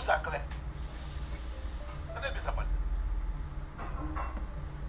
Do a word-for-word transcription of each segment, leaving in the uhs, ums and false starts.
Sa klè. Tande byen sa m pral di.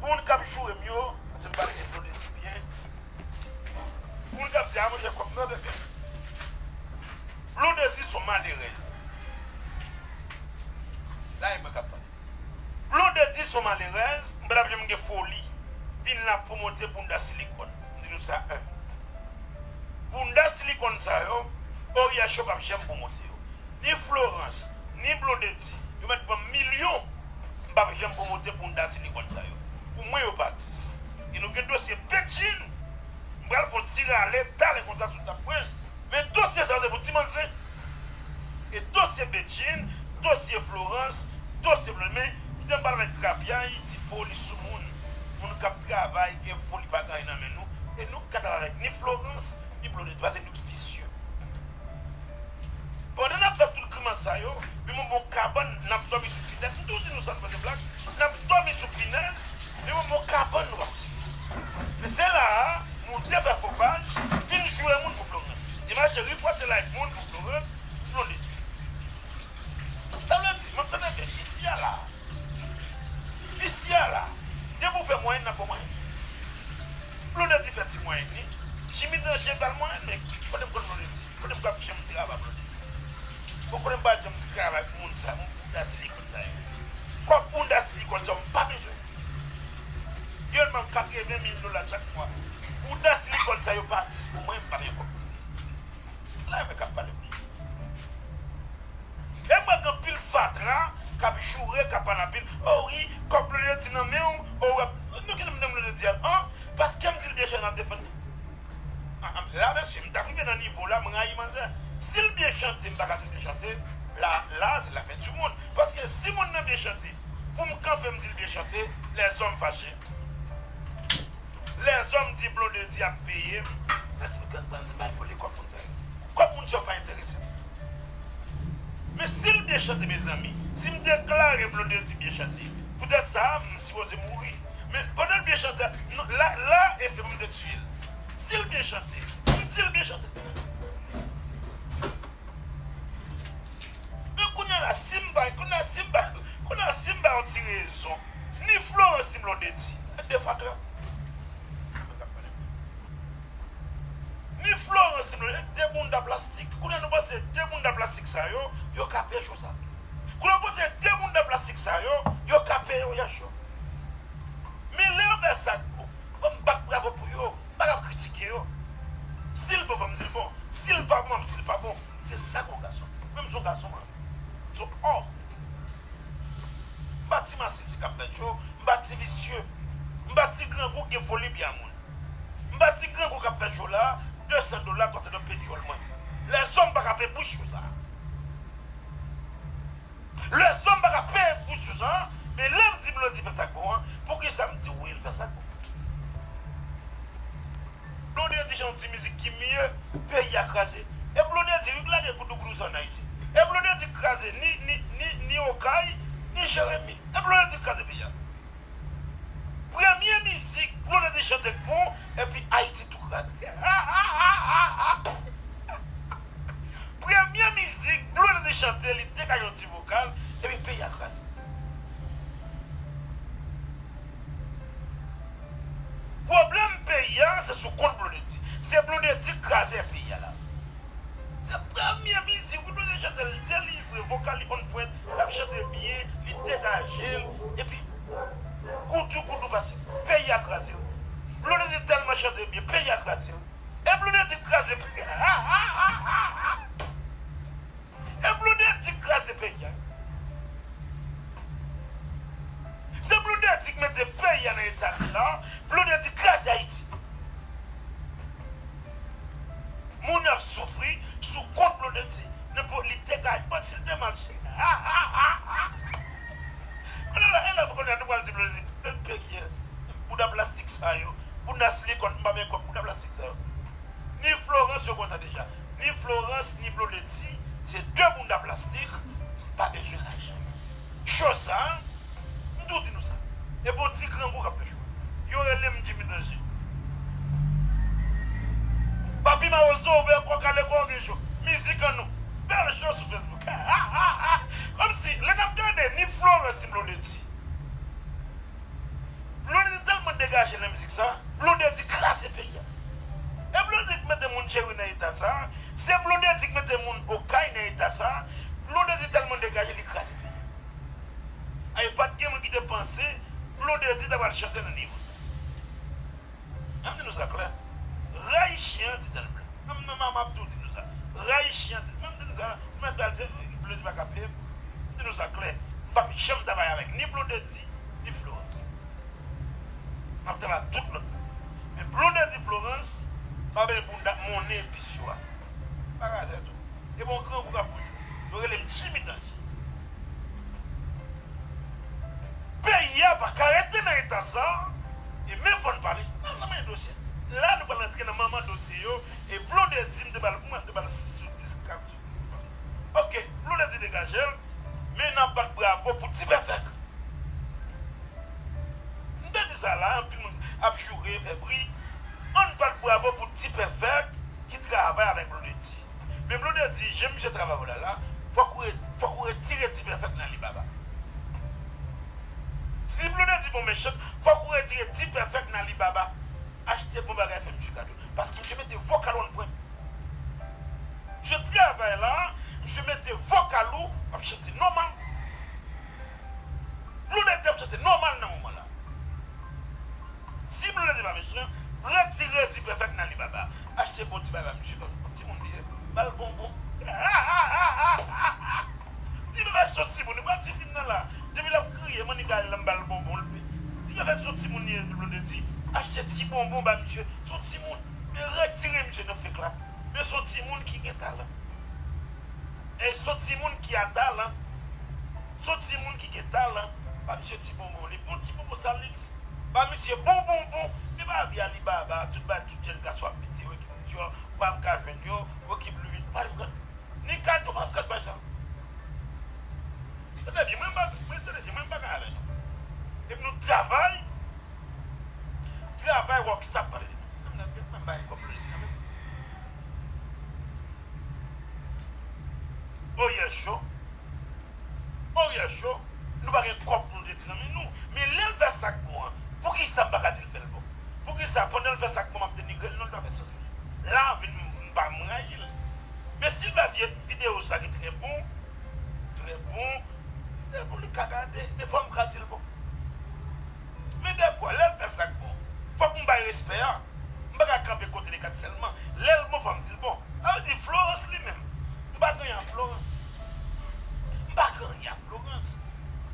Pou moun k ap joure m yo, paske m pale de Blondedy byen. Pou moun k ap di, "A, monchè, kòb nan, bebe." Blondedy se yon malerèz. La, e mwen k ap pale. Blondedy se yon malerèz, m pa t ap janm gen foli vin la pwomote bounda silikòn. M di nou sa, en. Bounda silikòn sa yo, O R H yo p ap janm pwomote yo. Ni Florence, ni Blondedy, yo mèt ban m milyon, m p ap janm pwomote bounda silikòn sa yo. Pou mwen, yo pa atis. E nou gen dosye Bedjine, m pral fè yon ti rale talè konsa sou tab mwen. Men dosye sa yo se pou ti manzè. E dosye Bedjine, dosye Florence, dosye Blondedy, men kite m pral avèk grapyay, ti foli sou moun. Moun k ap travay, gen foli pa gen anyen nan men nou. E nou ka travay avèk ni Florence, ni Blondedy, paske nou visye. Pandan n ap fè tout grimas sa yo, menm yon bon kabann, n ap dòmi sou pinèz. M toujou di nou sa, nou fè de blag. N ap dòmi sou pinèz, menm yon bon kabann nou p ap site. Men se la a, nou te fè fo paj, vin joure moun pou Florence. Imaj de ripòte live moun pou Florence, Blondedy. Sa vle di, m ap tande ke isi a la. Isi a la, depi w fè mwayèn, n ap fè mwayèn. Blondedy fè ti mwayèn li. Jimmy Danje bal mwayèn, men kote m konn Blondedy? Kote m konn janm travay Blondedy? Bon, kote m pa janm travay pou moun sa, moun bounda silikòn sa yo. Kòb bounda silikòn sa yo, m pa bezwen. Yo ban m katreven mil dola chak mwa. Bounda silikòn sa yo pa atis pou mwen, m pa bezwen kòb. La, mwen k ap pale pou li. E m wè gen anpil fatra k ap joure, k ap pale anpil. O wi, kòb Blondedy nan men w, o w ap. Nou kite m nan Blondedy a, an? Paske m di l byen chante, n ap defann li. An, an, la, mesye, m t ap rive nan nivo la, m rayi manzè. Si l byen chante, m pa ka di l byen chante. La, la, c'est la fin du monde. Paske si moun nan byen chante, pou m kanpe, m di l byen chante, lèzòm fache. Lèzòm di Blondedy ap peye m. Sa ki fè m bay foli kòb moun sa yo. Kòb moun sa yo pa enterese m. Men si l byen chante, mezanmi, si m deklare Blondedy byen chante, poutèt sa, m sipoze mouri. Men pandan l byen chante, non, la, la, e pou m te tiye l. Si l byen chante, m di l byen chante. Men kounye a la, si m bay, kounye a, si m bay, kounye a, si m bay yon ti rezon, ni Florence, ni Blondedy, de fatra. Ni Florence, ni Blondedy, de bounda plastik. Kounye a, nou panse de bounda plastik sa yo, yo ka peye cho sa. Kounye a, nou panse de bounda plastik sa yo, yo ka peye voyaj yo. Men lè yo fè sa k bon, fò m bat bravo pou yo. M pa t ap kritike yo. Si l bon, fò m di l bon. Si l pa bon, m ap di l pa bon. Se sa k yon gason. Menm si yon gason, mwen. So, ò. M pa ti masisi k ap fè cho. M pa ti visye. M pa ti grangou k gen foli byen a moun. M pa ti grangou k ap fè cho la, de san dola konsènan pedi wòl mwen. Lèzòm pa ka peye bouch cho sa. Lèzòm pa ka peye bouch cho sa, men lè m di Blondedy fè sa k bon an, poukisa m di wi, l fè sa k bon? Blondedy chante yon ti mizik ki mye, peyi a kraze. E Blondedy wi k lage goudougoudou sa ann Ayiti. E Blondedy k kraze ni, ni, ni, ni Okay, ni Jeremi. E Blondedy k kraze peyi a. Premye mizik Blondedy chante k bon, epi Ayiti tou kraze. Premye mizik Blondedy chante, li degaje yon ti vokal, epi peyi a kraze. Pwoblèm peyi a, se sou kont Blondedy. Se Blondedy k kraze peyi a la. Se premye mizik wi Blondedy chante, li delivre, vokal li on point, l ap chante byen, li degaje l, epi goudougoudou pase, peyi a kraze. Blondedy tèlman chante byen, peyi a kraze. E Blondedy kraze peyi a. E Blondedy kraze peyi a. Se Blondedy k mete peyi a nan eta li la. Blondedy kraze Ayiti. Moun ap soufri sou kont Blondedy. Nenpòt li te ka, bon, si l te mache. Kounye a la, e la, kounye a, nou pral di Blondedy, Blondedy pe kiyès? Bouda plastik sa yo. Bounda silikòn, m pa vle kòb bouda plastik sa yo. Ni Florence yo kontan deja. Ni Florence, ni Blondedy, se de bounda plastik, m pa bezwen lajan. Cho sa, m tou di nou sa. E bon ti grangou k ap fè cho. Yo rele m Jimmy Danje. Papi Mawozo ouvè kò, kale kò, gen cho. Mizik an nou. Bèl cho sou Facebook. Kòm Blondedy. Blondedy tèlman degaje nan mizik sa, Blondedy kraze peyi a. E Blondedy k mete moun cheri nan eta sa, se Blondedy k mete moun okay nan eta sa, Blondedy tèlman degaje, li kraze peyi a. E pa t gen moun ki te panse Blondedy ta pral chante nan nivo sa. Ann di nou sa klè. Rayi chyen an, di Delblanc. Menm nan mama ap tou di nou sa. Rayi chyen an, di, menm di nou sa. Mèt al di, Blondedy pa ka peye m. Di nou sa klè. M p ap janm travay avèk ni Blondedy, ni Florence. M ap travay ak tout lòt moun. Men Blondedy, Florence, pa bay bounda monnen epis yo a. Bagay sa tou. E bon grangou k ap fouj ou. Yo rele m Jimmy Danje. Peyi a pa ka rete nan eta sa. E men fò n pale. N al nan manyen dosye. La nou pral rantre nan manman dosye yo. E Blondedy, m te ba l, mwen te ba l sis sou dis, kat sou dis. Ok, Blondedy degaje l. Men n ap bat bravo pou Ti Pèfèk. M te di sa la, anpil moun ap joure, fè bri. Ann bat bravo pou Ti Pèfèk ki travay avèk Blondedy. Men Blondedy, jan misye travay la la, fòk ou re-, fòk ou retire Ti Pèfèk nan Alibaba. Si Blondedy bon mechan, fòk ou retire Ti Pèfèk nan Alibaba. Achte bon bagay, fè misye kado. Paske misye mete vokal on pwen. Misye travay la, misye mete vokal ou, w ap chante nòmal. Blondedy ap chante nòmal nan moman la. Si Blondedy pa mechan, retire Ti Pèfèk nan Alibaba. Achte bon ti bagay, misye fè yon timoun li ye. Ba l bonbon. Ti Pèfèk se yon timoun, li pa ti fi m nan la. Depi l ap kriye, mannik ale la, m ba l bonbon, l pe. Ti Pèfèk se yon timoun li ye, Blondedy. Achte ti bonbon ba misye. Se yon timoun. Men retire misye nan fek la. Men se yon timoun ki gen talan. E se yon timoun ki a talan. Se yon timoun ki gen talan. Ba misye ti bonbon. Li bon ti bonbon Salix. Ba misye bon bonbon. Li pa vye Alibaba. Tout bagay, tout jèn gason ap mete yo, ekip Dior. Ou pa ka jwenn yo. Ekip Louis Vuitton. Pa janm gade. Ni kado, pa janm gade bagay sa. Tande byen, mwen pa, mwen tande byen, mwen pa ka avè nou. Epi nou travay. Travay Rockstar pale de nou. Mwen, mwen, mwen bay kòb Blondedy nan men. Oryè cho. Oryè cho. Nou pa gen kòb Blondedy nan men nou. Men lè l fè sa k bon an, poukisa m pa ka di l fè l bon? Poukisa pandan l fè sa k bon, m ap denigre l? Non, li pa fè sans. La, vin m pa m rayi l. Men si l fè vye videyo sa ki trè bon, trè bon, trè bon, li ka gade. Men fò m ka di l bon. Men dèfwa, lè l fè sa k bon, fòk m bay respè a. M pa ka kanpe kote li kat sèlman. Lè l bon, fò m di l bon. Sa vle di Florence li menm. M pa gen anyen ak Florence. M pa gen anyen ak Florence.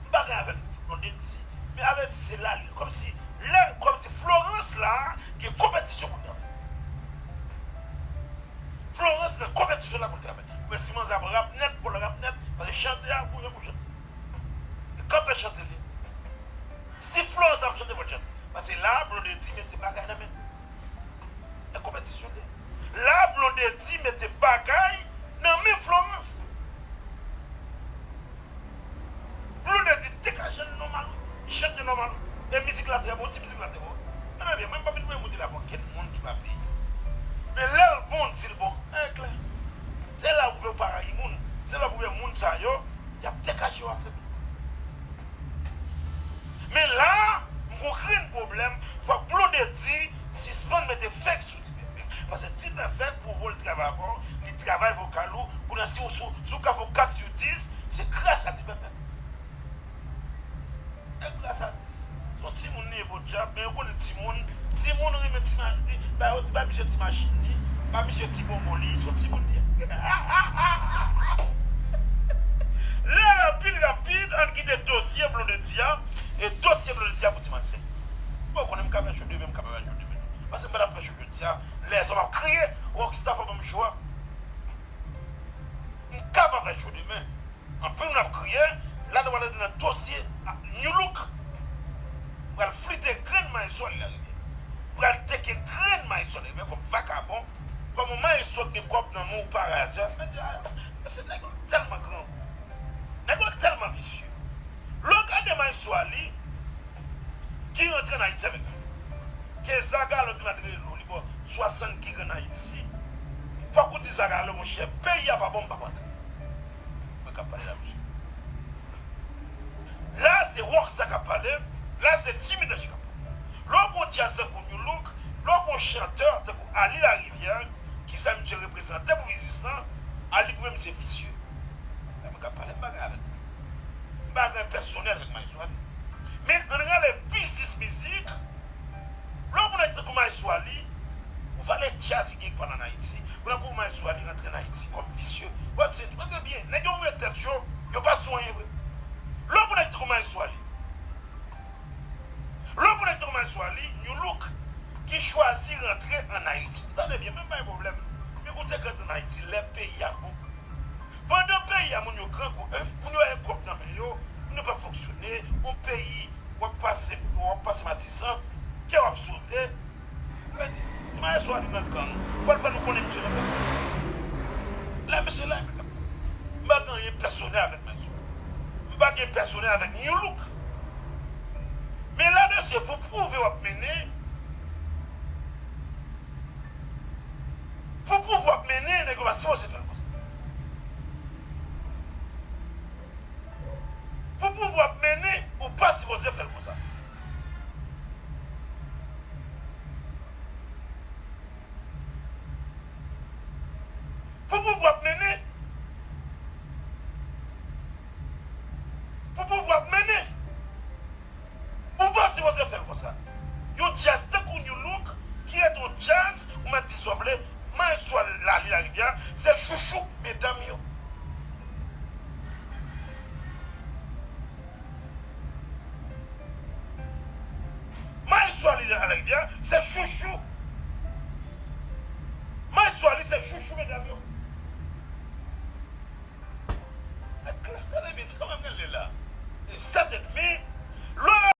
M pa gen avè l Blondedy. Men avè di se la li. Kòmsi, lè, kòmsi Florence la, gen konpetisyon pou l travay. Florence nan konpetisyon la pou l travay. Men si manzè ap rap nèt, pou l rap nèt, paske chante a, pou yon pou chante. E kanpe chante li. Si Florence ap chante, fò l chante. Paske la, Blondedy mete bagay nan men l. E konpetisyon li ye. La, Blondedy mete bagay nan men Florence. Blondedy degaje l nòmal, wi. Li chante nòmal, wi. E mizik la trè bon, ti mizik la trè bon. Tande byen, mwen m pa vin pou m di la pou ankenn moun ki pa peye. Men lè l bon, di l bon. E klè. Se la ou wè ou pa rayi moun. Se la ou wè moun sa yo, y ap degaje yo aksepte. Men la, m gon grenn pwoblèm, fòk Blondedy sispann mete fake sou Ti Pèfèk. Paske Ti Pèfèk pwouve w li travay avè w, li travay vokal ou, kounye a si w, si w, si w ka fè yon kat sou dis, se gras a Ti Pèfèk. E gras a, se yon timoun li ye podyab, men yo konnen timoun, timoun renmen ti ma-, ti, ba yo, ba misye ti machin li, ba misye ti bonbon li, se yon timoun li ye. Lè rapid, rapid, ann kite dosye Blondedy a, e dosye Blondedy a pou Ti Madsen. Bon, konnen m ka fè cho demen, m ka pa fè cho demen. Paske m pa t ap fè cho jodi a. Lè sa m ap kriye, Rockstar fò ban m cho a. M ka pa fè cho demen. Anpil moun ap kriye, la nou pral rantre nan dosye, a, Nu Look. Pral flite grenn maestro Larivye. Pral teke grenn maestro Larivye kòm vakabon, kòm yon maestro ki gen kòb nan men w parazè. Mesye, a, mesye, nèg yo tèlman grangou. Nèg yo tèlman visye. Lè w gade maestro a li, ki rantre ann Ayiti avèk nou. Gen Zagalo te mèt rele w, li ba w swasannkiz ann Ayiti. Fòk ou di Zagalo, monchè, peyi a pa bon, m p ap rantre. Mwen k ap pale la, mesye. Lè Se rockstar k ap pale, la se Jimmy Danje k ap pale. Lè w gon djaz tankou Nu Look, lè w gon chantè tankou Arly Larivière, ki sa misye reprezante pou biznis lan, Arly pou mwen misye visye. Lè mwen k ap pale, m pa gen anyen avèk li. M pa gen anyen pèsonèl avèk Maestro Arly. Men ann rale biznis mizik, lè w gon nèg tankou Maestro Arly, ou valè djaz ki gen pale ann Ayiti. Ou nan pou Maestro Arly rantre ann Ayiti kòm visye. Wè se, tande byen, nèg yo ouvè tèt yo, yo pa sou anyen vre. Lè w gon nèg tankou Maestro Arly, lè w gon nèg tankou Maestro Arly, Nu Look, ki chwazi rantre ann Ayiti. Tande byen, men m pa gen pwoblèm. Men koute kant ann Ayiti, lè peyi a bon. Pandan peyi a, moun yo grangou, eh, moun yo gen kòb nan men yo, moun yo pa fonksyone, yon peyi, w ap pase, w ap pase Matisan, kè w ap sote. Mwen di, si Maestro Arly nan gang, pou al fè nou konnen misye nan gang. Lè misye la, m pa gen anyen pèsonèl avèk Maestro. M pa gen pèsonèl avèk Nu Look. Men la, mesye, pou pwouve w ap mennen, pou pwouve w ap mennen, nèg yo pa sipoze fè l konsa. Pou pwouve w ap mennen, ou pa sipoze fè l konsa. Pou pwouve w ap mennen, pou pwouve w ap mennen, ou pa sipoze fè l konsa. Yon djaz tankou Nu Look, ki rete yon djaz, ou mèt di sa w vle, Maestro Arly Larivière, se chouchou medam yo. Maestro Arly Larivière, se chouchou. Maestro Arly, se chouchou medam yo. Tande byen, se kòman m rele la. E sèt edmi, lè